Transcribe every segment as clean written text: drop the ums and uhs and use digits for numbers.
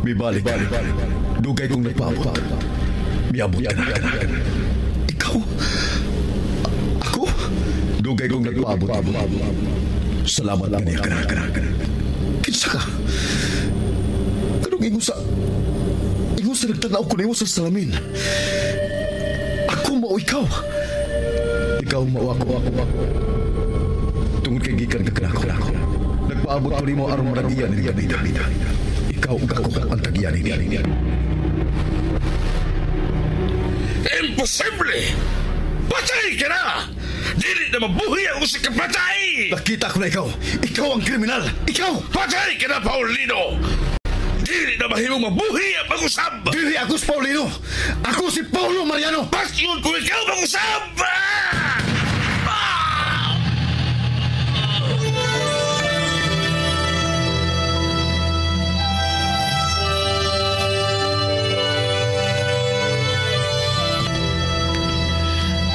Mibalik ka. Dugay kong nagpaabot. Miabot ka na. Ikaw? Ako? Dugay kong nagpaabot. Salamat kaniya ka na. Kinsa ka? Kanong ingon sa... Ingon sa nagtanaw ko nimo sa salamin. Ako mao ikaw. Ikaw mao ako. Tungod kay gikan ka kanako. Nagpaabot ko nimo aron managiyan ni Gabida. Ikaw ug ako ang tagiyan nini. Imposible! Patay ka na! Dili na mabuhi ang usa ka patay! Nakita ko na ikaw! Ikaw ang kriminal! Ikaw! Patay ka na, Paulino! Dili na mahimong mabuhi ang pag-usab! Dili ako si Paulino! Ako si Paulo Mariano! Basyon kung ikaw mag-usab!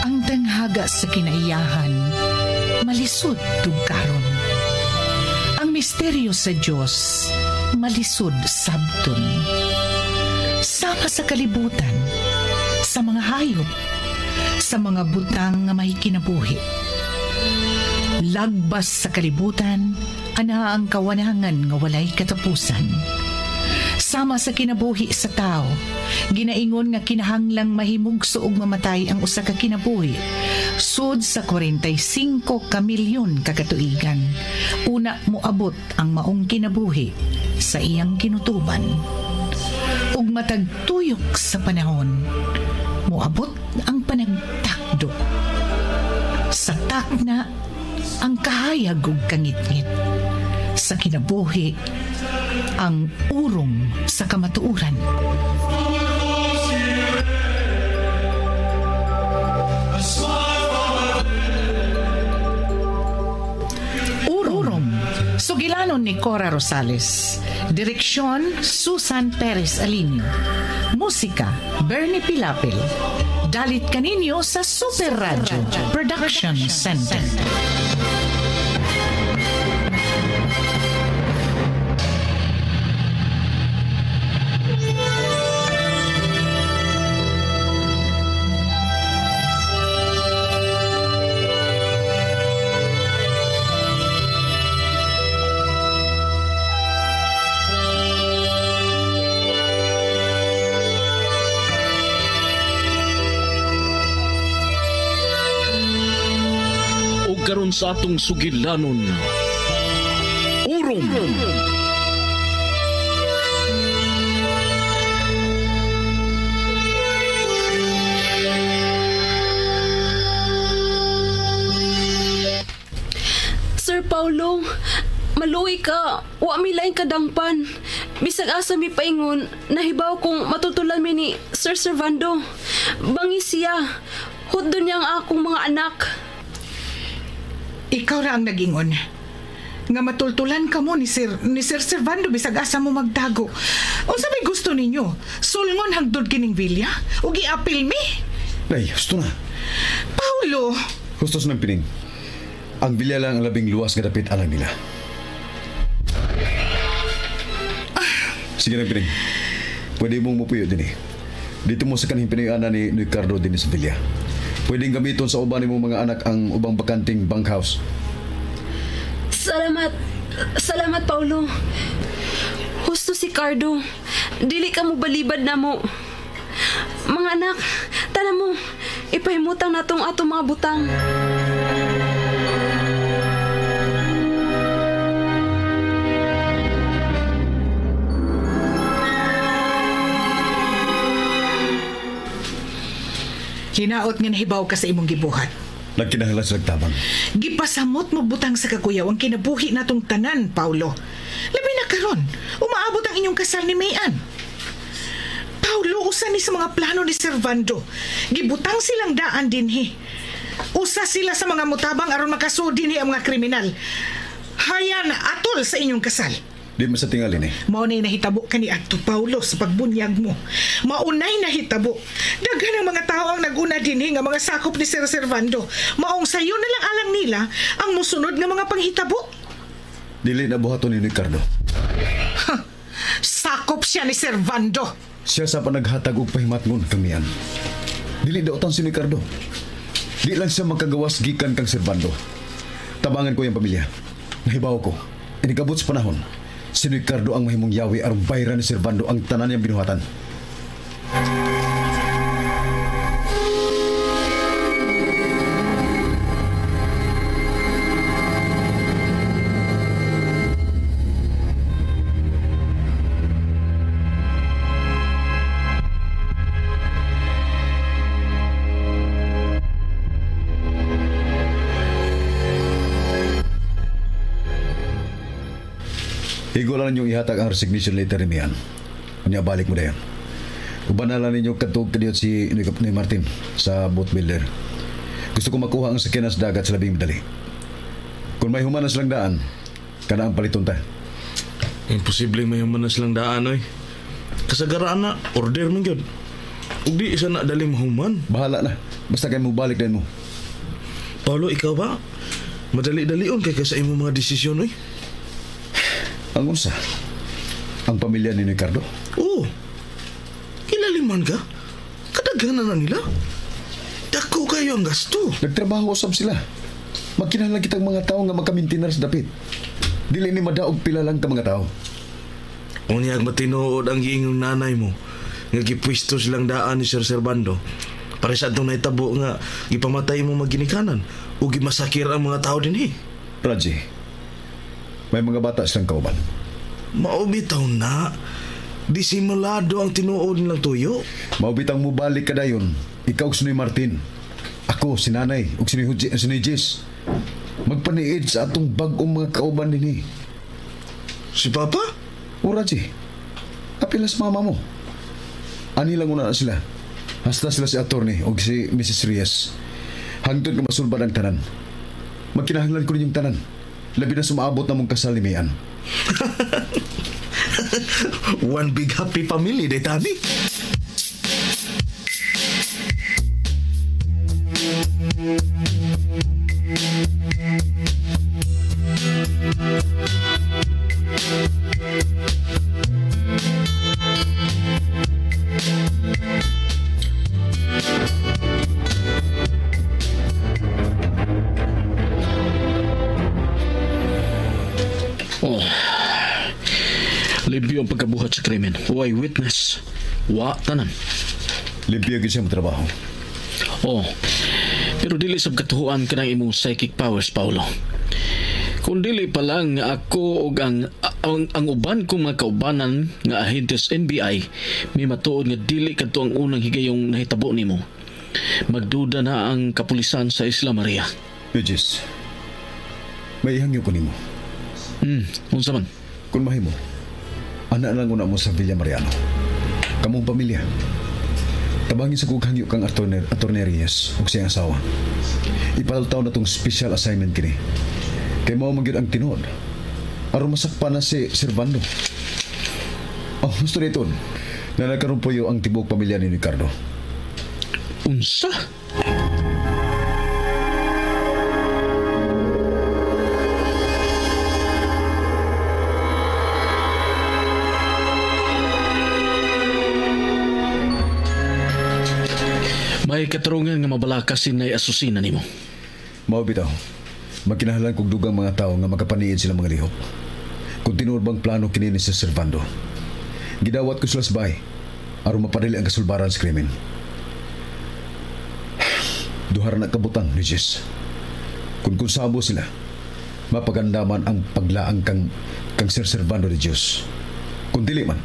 Ang tanghaga sa kinaiyahan, malisod tugkaron. Ang misteryo sa Diyos, malisod sabton. Sama sa kalibutan, sa mga hayop, sa mga butang nga may kinabuhi. Lagbas sa kalibutan, ana ang kawanangan nga walay katapusan. Sama sa kinabuhi sa tao, ginaingon nga kinahanglang mahimugso og mamatay ang usa ka kinabuhi. Sud sa 45 ka milyon ka katuigan, una moabot ang maong kinabuhi sa iyang kinutuban. Ug matag tuyok sa panahon, moabot ang panagtakdo. Sa takna, ang kahayag ug kangitngit. Sa kinabuhi, ang urong sa kamatuoran. Urong. Sugilanon ni Cora Rosales. Direksyon, Susan Perez Alinio. Musika, Bernie Pilapil. Dalit kaninyo sa Super Radio Production Center. Karon sa atong sugilanon, Urom. Sir Paulo, maluwi ka. Wa mi laing kadangpan. Bisag asa mi paingon, nahibaw kong matutulan mi ni Sir Servando. Bangi siya. Huddo niya ang akong mga anak. Ikaw ra ang nagingon nga matultulan ka mo ni Sir Servando bisag asa mo magtago. Unsa may gusto ninyo? Sulngon hangtod kining vilya ug giapil mi? Nay, husto na. Paulo, husto sa nang pining. Ang vilya lang ang labing luwas nga dapit alang nila. Sige nang pining. Pwede mong mupuyo din eh. Dito mo sa kanhing pinayuan ni Ricardo din sa vilya. Pwedeng gamiton sa uban nimo mga anak ang ubang bakanting bunkhouse. Salamat. Salamat, Paulo. Husto si Cardo. Dili ka mo balibad na mo. Mga anak, tana mo. Ipahimutang natong atong mga butang. Hinaot nga nahibaw ka sa imong gibuhat. Nagkinahanglan sa nagtabang. Gipasamot mo butang sa kakuyaw ang kinabuhi natong tanan, Paulo. Labi na karon, umaabot ang inyong kasal ni Mayan. Paulo, usa ni sa mga plano ni Servando. Gibutang silang daan dinhi. Usa sila sa mga mutabang aron makasud dinhi ang mga kriminal. Hayan atol sa inyong kasal. Di man sa tingalin eh. Maunay nahitabo ka ni Adto Paulo sa pagbunyag mo. Maunay nahitabo. Daghan ang mga tao ang naguna dinhi nga mga sakop ni Sir Servando. Maong sayo na lang alang nila ang musunod nga mga panghitabo. Dili na buhaton ni Ricardo. Ha, sakop siya ni Servando. Siya sa panaghatag og pahimatngon kang Mian. Dili daotan si Ricardo. Di lang siya magkagawas gikan kang Servando. Tabangan ko yung pamilya. Nahibaw ko. Inigabot sa panahon, si Ricardo ang mahimong yawi aron bayran ni Servando ang tanan niyang binuhatan. Higo lang ninyong ihatag ang resignation letter ni Mian. Unya balik mo dayon. Uban na lang ninyo katug kadiyot si ni Martin sa boat builder. Gusto ko makuha ang sakyanan sa dagat sa labing madali. Kung may human na silang daan, kana ang paliton ta. Imposible may human na silang daan, oy. Kasagaraan na, order man gyud. Ug di isa na dali mahuman. Bahala na. Basta kay mo balik din mo. Paulo, ikaw ba? Madali-dalion kay ka sa imong mga desisyon, oy. Ang unsa? Ang pamilya ni Ricardo? Oo. Kilaliman ka? Kadaghanan na nila. Dako kayo ang gasto. Nagtrabaho usab sila. Magkinahanglan kitang mga tao nga magka-maintainer sa dapit. Dili ni madaog pila lang ka mga tao. Unyag matinuod ang giingong nanay mo nga gipwisto silang daan ni Sir Servando. Para sa atong nahitabo nga gipamatay mo maginikanan o gimasakir ang mga tao dinhi. Raji, may mga bata silang kauban. Maubitaw na. Disimulado ang tinuod nilang tuyo. Maubitang mo balik ka dayon. Ikaw si Martin. Ako si nanay ug si Jess. Magpaniid sa atong bag-ong mga kauban dinhi. Si Papa? O Raji, apila sa mama mo. Ani lang una na sila. Hasta sila si attorney o si Mrs. Reyes. Hangtod nga masulbad ang tanan. Magkinahanglan ko ninyong tanan. Labi na sumaabot na mong kasal ni Mian. One big happy family, day tani. Oh. Limpyo ang pagkabuhat sa krimen. Way witness. Wa tanan. Limpyo gyud siya motrabaho. Oh. Pero dili sab katuhuan kanang imong psychic powers, Paulo. Kung dili pa lang ako og ang uban kong mga kaubanan nga ahente sa NBI, may matuod nga dili kadto ang unang higayong nahitabo nimo. Magduda na ang kapulisan sa Isla Maria. Regis, may ihangyo ko nimo. Unsa man? Kung mahimo, anak lang una mo sa Villa Mariano. Kamong pamilya. Tabangin sa kog hangyo kang Attorney Reyes ug siyang asawa. Ipaltaw na tong special assignment kini. Kay mao man gyud ang tinuod. Aron masakpan na si Servando. Oh, gusto nito. Na nagkaroon po ang tibuok pamilya ni Ricardo. Unsa? May katarungan nga mabalaka si Nay Asusina nimo. Mao bitaw. Magkinahanglan kog dugang mga tao nga makapaniid sila mga lihok. Kung tinuod bang plano kini ni Sir Servando. Gidawat ko sila sa bahay aron mapadali ang kasulbaran sa krimen. Duhara na kabutang ni Jess. Kung kunsabo sila, mapagandaman ang paglaang kang Sir Servando ni Diyos. Kung dili man,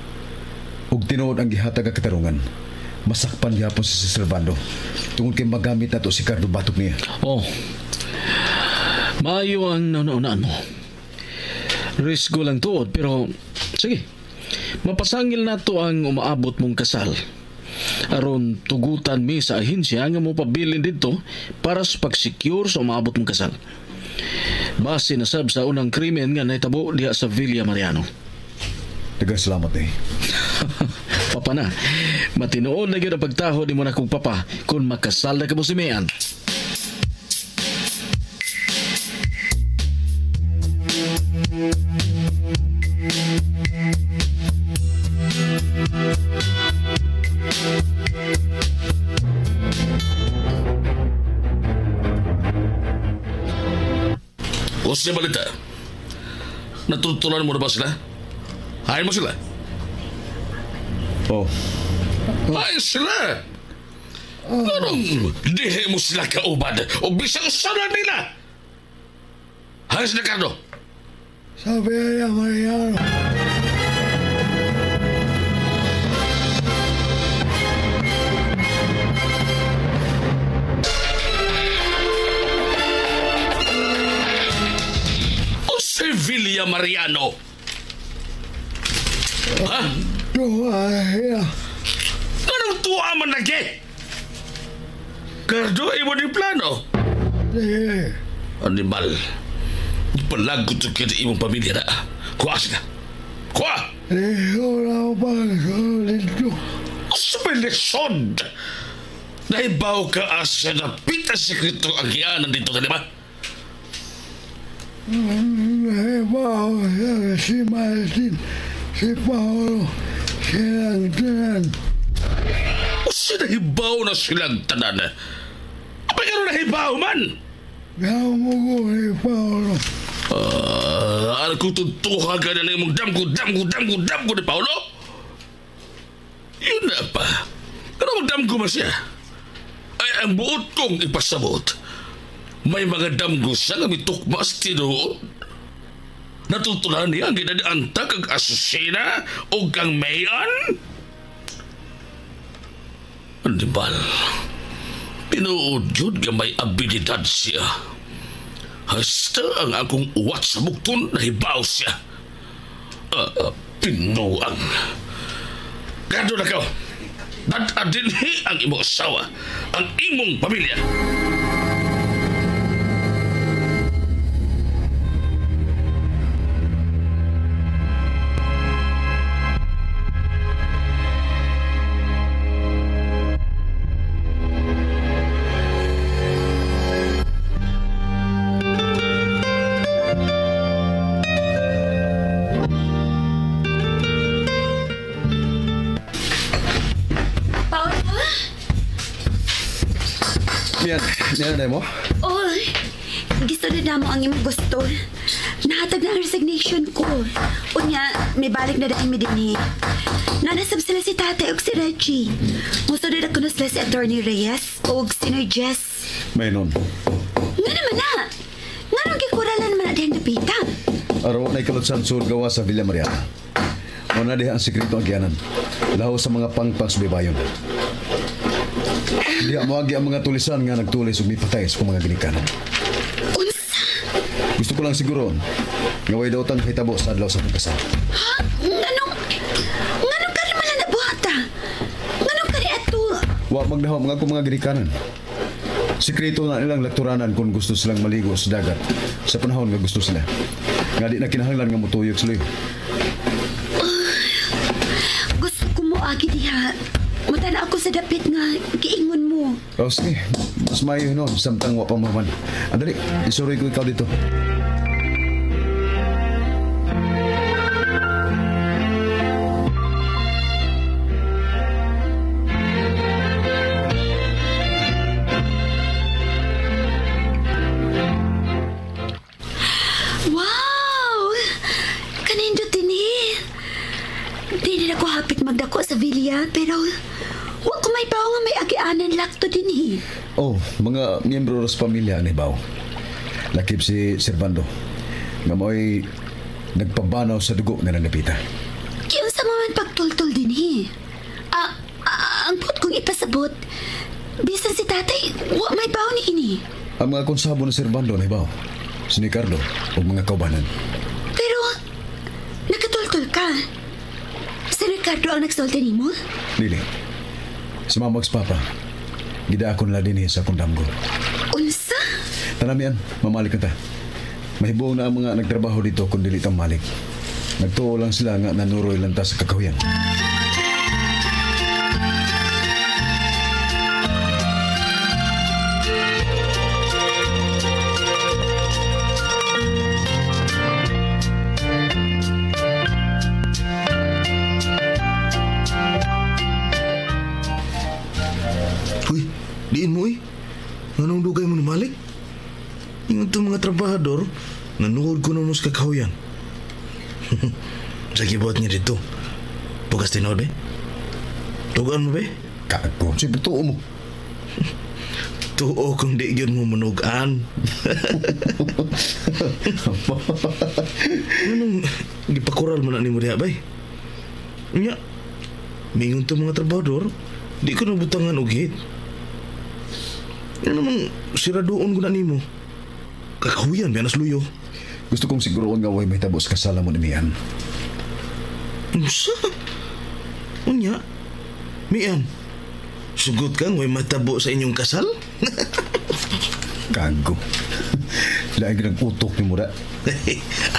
ug tinuod ang gihatag ang katarungan, masakpan gyapon si Sir Servando tungod kay magamit nato si Cardo batok niya. Oh. Maayo ang nauna-unaan mo. Risgo lang tuod, pero sige. Mapasangil nato ang umaabot mong kasal. Aron tugutan mi sa ahinsya nga mopabilin didto para sa pag-secure sa umaabot mong kasal. Base na sab sa unang krimen nga nahitabo diha sa Villa Mariano. Daghang salamat eh. Papa na. Matinuod na gyud ang pagtaho nimo na kong papa kung makasal na kamo si Mayan. O siya balita? Natutulan mo na ba sila? Hain mo sila? Oh. Hain sila! Anong dihe mo sila kaubad o bisang sana nila? Hain sila, Cardo! Sabi niya, Mariano. O si Villa Mariano? Ha? Anong tuwa man lagi? Cardo, imo ni plano. Animal. Palagot ko kita imong pamilya na. Kuha sila. Kuha! Sa may lesod! Nahibaw ka asa na pita sekreto ang gianan dito, di ba? Nahibaw si Martin, si Paolo, silang tanan. O siya nahibaw na silang tanan? Apay karoon nahibaw man? Namugo ni Paolo. Ano kung tuntuha ka na mong damgo ni Paolo? Yun na pa. Ano magdamgo man siya? Ay, ang buot kong ipasabot. May mga damgo siya nga mitukmas tinuod. Natutunan niya ang ginadianta kag asusina o kang mayan? Animal, tinuod yun nga may abilidad siya. Hasta ang akong uwat sa bukton nahibaw siya. Pinuang. Gado na ka. Dad-adinhi ang imong asawa, ang imong pamilya. Yan na mo? Oh, gusto na mo ang imong gusto. Nahatag na ang resignation ko. Unya, may balik na dahil mi dinhi. Nanasab sila si tatay o si Reggie. Muso na kuno sila si Attorney Reyes o si Sir Jess. May nun. Nga naman na! Nga nung gikuralan naman na dihang napita. Araw na ikalutsan sur gawa sa Villa Mariana. Muna diha ang sekreto ang giyanan. Laho sa mga pangpang subibayon. Diha moagi ang mga tulisan nga nagtulis ug mipatay sa mga ginikanan. Unsa? Gusto ko lang siguro nga way daotang kahitabo sa adlaw sa pagkasal. Ha? Nganong kani man lang nabuhata? Nganong kani ato? Wa magdaho mga akong mga ginikanan. Sekreto na nilang lakturanan kung gusto silang maligo sa dagat sa panahon nga gusto sila. Nga di na kinahanglan nga motuyok sila. Gusto ko mo agi diha. Mutana ako sa dapit nga giingon mo. Oh, sige. Mas maayo noon samtang wa pa maman. Andali, isuroy ko ikaw dito. Wow! Kanindot dinhi. Di na ako hapit magdako sa villa, pero wa ko may bawo nga may agianan lakto dinhi. Oh, mga miyembro sa pamilya ni Bao. Lakip si Servando. Nga mo'y nagpabanaw sa dugo na nagapita. Kiunsa mo man pagtultol dinhi. Ang buot kong ipasabot, bisan si tatay, wa may bawo ni ini. Ang mga konsabo ni Servando ni Bao, si Ricardo ug mga kaubanan. Pero, nakatultol ka. Si Ricardo ang nagsulti nimo? Dili. Si Mama ug si Papa. Gida ako nila dinhi sa akong damgo. Unsa? Tanamian, mamalik na ta. Mahibuong na ang mga nagtrabaho dito kung dili tang malik. Nagtuo lang sila nga nanuroy lang ta sa kakahuyan. Uy, diin mo eh. Nganong dugay mo namalik? Ingon itong mga trabahador, Nanuod ko na mo sa kakahuyan. Sa gibuhat niya dito. Bukas tinuod, be? Tugan mo, be? Kago, siyempre tuo mo. Tuo kung di yun mo manugan. Anong gipakural mo na ni mo diha, bay? Nya, mingon to mga trabador, di ko nabutangan og hit. Ano namang siradoon ko na nimo? Kakahuyan, biyanas luyo. Gusto kong siguroon nga way may tabos kasala mo ni Mian. Unsa? Unya? Mian, sugot kang way matabo sa inyong kasal? Kago. Laing nag-utok ni Mura.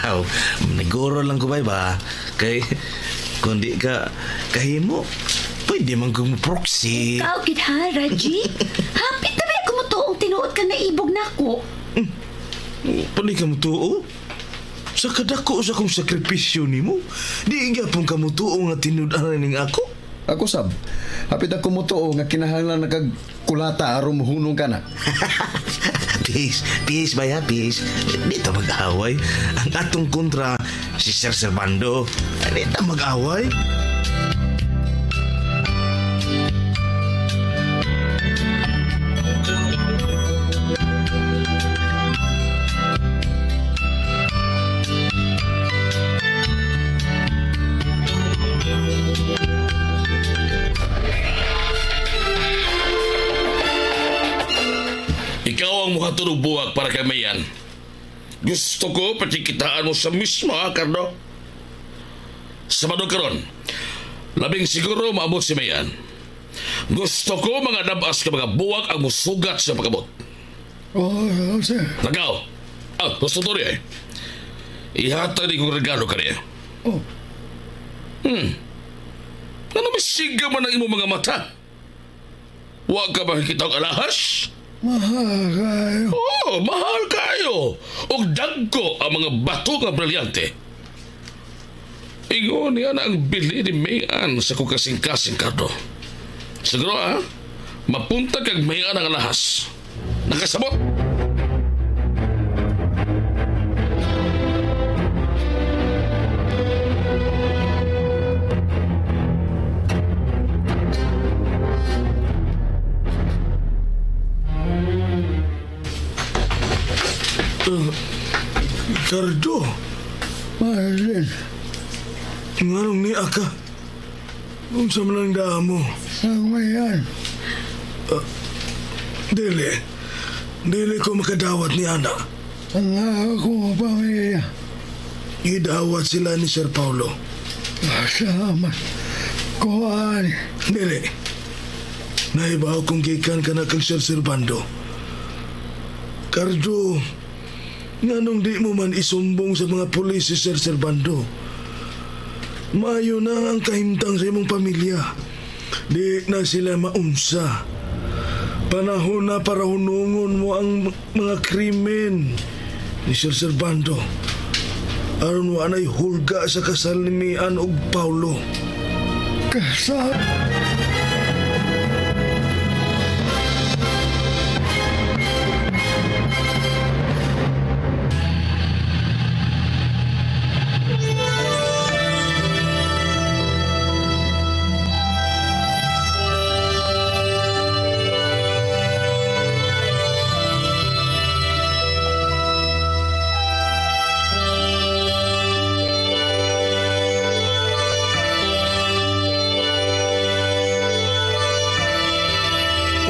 Aw, naguro lang ko bay ba? Kay, kung di ka kahimo, pwede man kong proxy. Ikaw, gid ha, Raji? Hapit na ba ako mutuong tinuod ka na ibog na ako? Pwede ka mutuo? Sa kadako sa kong sakripisyo nimo, di gyapon ka mutuo nga tinud-anan ning ako. Ako sab, hapit ako mutuo nga kinahanglan na kag kulata aron mohunong ka na. Peace, peace baya, peace. Di ta mag-away. Ang atong kontra, si Sir Servando. Di ta mag-away. Ikaw ang mukha buwak para kay Mayan. Gusto ko patikitaan mo sa mismo, ha, Cardo? Sabado karon, labing siguro maabot si Mayan. Gusto ko mga nabas ka mga buwak ang musugat sa pagabot. Oh, sir. Nagaw. Ah, gusto to niya eh. Ihatag ni kong regalo kaniya. Oh. Ano masiga man ang imong mga mata? Wa ka makikita og alahas? Mahal kayo. Oh, mahal kayo. Og dagko ang mga bato nga brilyante. Ingon niya na ang bili ni Mayan sa kong kasing-kasing, Cardo. Siguro ah, mapunta kag Mayan ang alahas. Nakasabot? Cardo, Martin. nganong ni aka? Unsa man ang daa mo? Ang Mayan. Dili. Dili ko makadawat ni Ana. Ang akong pamilya. Idawat sila ni Sir Paulo. Salamat. Kuhaan. Dili. Naibaw kong gikan ka na kag Sir Servando. Cardo, nganong di mo man isumbong sa mga pulis si Sir Servando? Maayo na ang kahimtang sa imong pamilya. Di na sila maunsa. Panahon na para hunungon mo ang mga krimen ni Sir Servando. Aron wa na'y hulga sa kasal ni Mian ug Paulo. Kasal.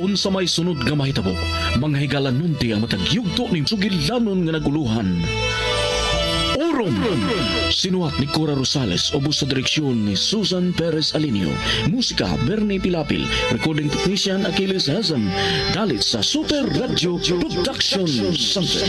Unsa may sunod nga mahitabo, mga higalan nunti ang matag yugto ni sugilanon nga naguluhan. Orong! Sinuhat ni Cora Rosales, ubos sa direksyon ni Susan Perez Alinio. Musika, Bernie Pilapil. Recording technician, Achilles Hazem. Dalit sa Super Radio Production Center.